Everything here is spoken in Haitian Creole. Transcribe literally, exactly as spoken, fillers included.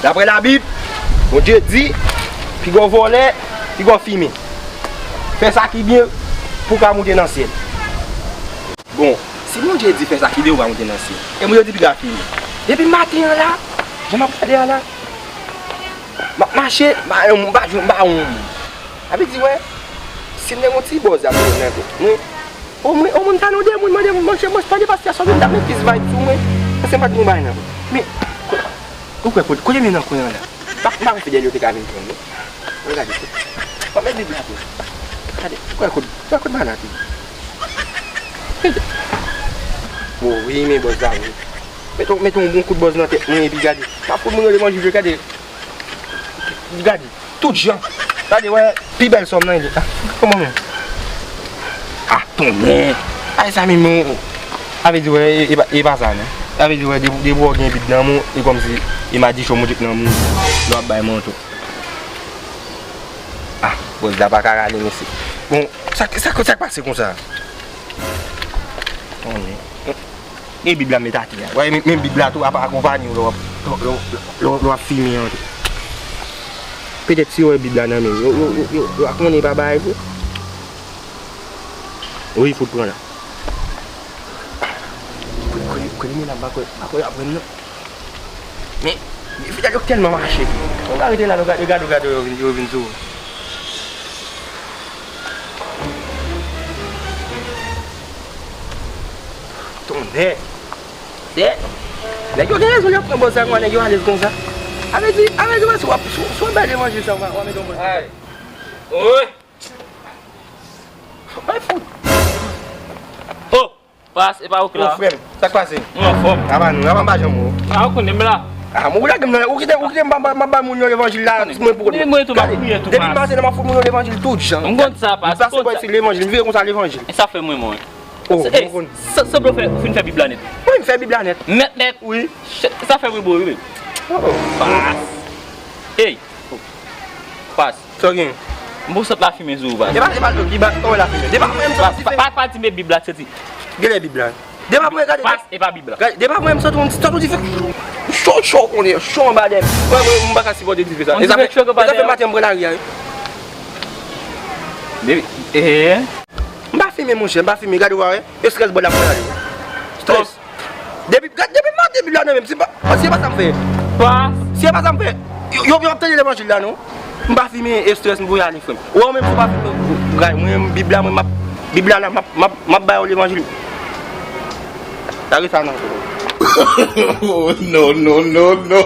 Daprè Labib, Bondye di, piga w vòlè, piga w fimen. Fè sa ki byen pou w ka moute nan syèl. Bon, si Bondye di fè sa ki byen pou w ka moute nan syèl, e Bondye di piga w fimen. Depi maten an la, jan m ap gade a la, m ap mache, m pa, m pa jwenn, m pa wè yon moun. Sa vle di, wè, si m te gen yon ti bòz la, mwen, nan tou. Mwen, o mwen, o mwen, m ta nan de moun, mande moun, monchè, mwen, tande pastè a sòti, m ta met plis vibe sou mwen. Paske m pa t gen bagay nan. Men, ko-, ou kwè kote, kote men nan kwen an la? M pa, m pa wè Fidel yo te ka vin pran mwen. Mwen gade, se, mwen met Bib la tou. Gade, ou kwè kote, ou kwè kote bagay la te ye? O wi, men bòz la, wi. Mete, mete yon bon kout bòz nan tèt mwen, epi gade. M ap fout moun yo levanjil, gade. Gade. Tout jan. Gade, wè, pi bèl sòm nan, li. Ah, kòman menm? Ah, tonnè. Ay, sa menm, non. Sa vle di, wè, e, e pa, e pa sa, non. Sa vle di, wè, depi, depi w gen Bib nan men w, e kòmsi, e madichon w met nan men w, lè w ap bay manto. Ah, bòz la pa ka rale, mesye. Bon, sa, sa, sa k pase konsa? Tonnè. E Bib la met atè a. Wè, men, men Bib la tou ap akonpaye w lè w ap, lè w, lè w, lè w ap fimen an tou. Petèt si yo wè Bib la nan men yo, yo, yo, yo, yo a konnen pa bagay vre. Wi, fout pran la. Kote, kote, kote men la, m pa kwè, m pa kwè y ap pran non. Men, Fidel yo tèlman mache tou. Ou ka rete la, nou gade, gade, gade, yo vin, yo vin sou ou. Tonnè. Se, nèg yo gen rezon, yo pran bòz sa, nèg yo alèz konsa. Sa vle di, sa vle di, wè, si w ap, si w, si w ap bay levanjil sa, w a, w a mete yon bòz. Ay. Oy. Bay fout. Oh. Pas, e pa ou k la. O, frè m, sa k pase? Mwen anfòm. Apa nou, apa m pa janm wè w? A, ou konnen m la. A, mwen, ou lage m nan, ou kite, ou kite m, m ap bay moun yo levanjil la, mwen pou konnen. Mwen tou, m ap priye tou, depi maten, m ap fout moun yo levanjil tout jan. M konn sa, pas, m pase bò isi levanjil, m vire konsa levanjil. E sa fè mwen, mwen. O, mwen konn. San, san blofè, ou fin fè Bib la nèt. Wi, m fè Bib la nèt. Nèt, nèt? Wi. Sa fè mwen bo, wi. O. Pas. Ey. Pas. Sa w gen? M bon sant lafimen sou ou, pas. Depa, depa, depa, oh, lafimen. Depa mwen, m santi dife. Pa, pa, pa di men Bib la, santi. Gade Bib la. Depa mwen, gade. Pas, e pa Bib la. Gade, depa mwen, m santi yon ti, santi yon dife. Cho, cho, konnen, cho anba dèyè m. Mwen, mwen, m pa ka sipòte dife sa. E sa fè, e sa fè maten m pran lari a, wi. Baby, eh. M pa fimen, monchè, m pa fimen. Gade, w a wè. Estrès bò la pral ale. Estrès. Depi, gad, depi maten Bib la nan men m, se pa, se pa sa m fè. Pas. Se pa sa m fè. Yo, yo, yo ap tande levanjil la, non. M pa fimen, estrès, m voye ale, frè m. Ou wè, ou menm, si w pa fimen, ou, ou, ou, mwen, Bib la, mwen, m ap, Bib la, la, m ap, m ap, m ap ba yo levanjil. Lage sa nan. Oh, no, no, no, no.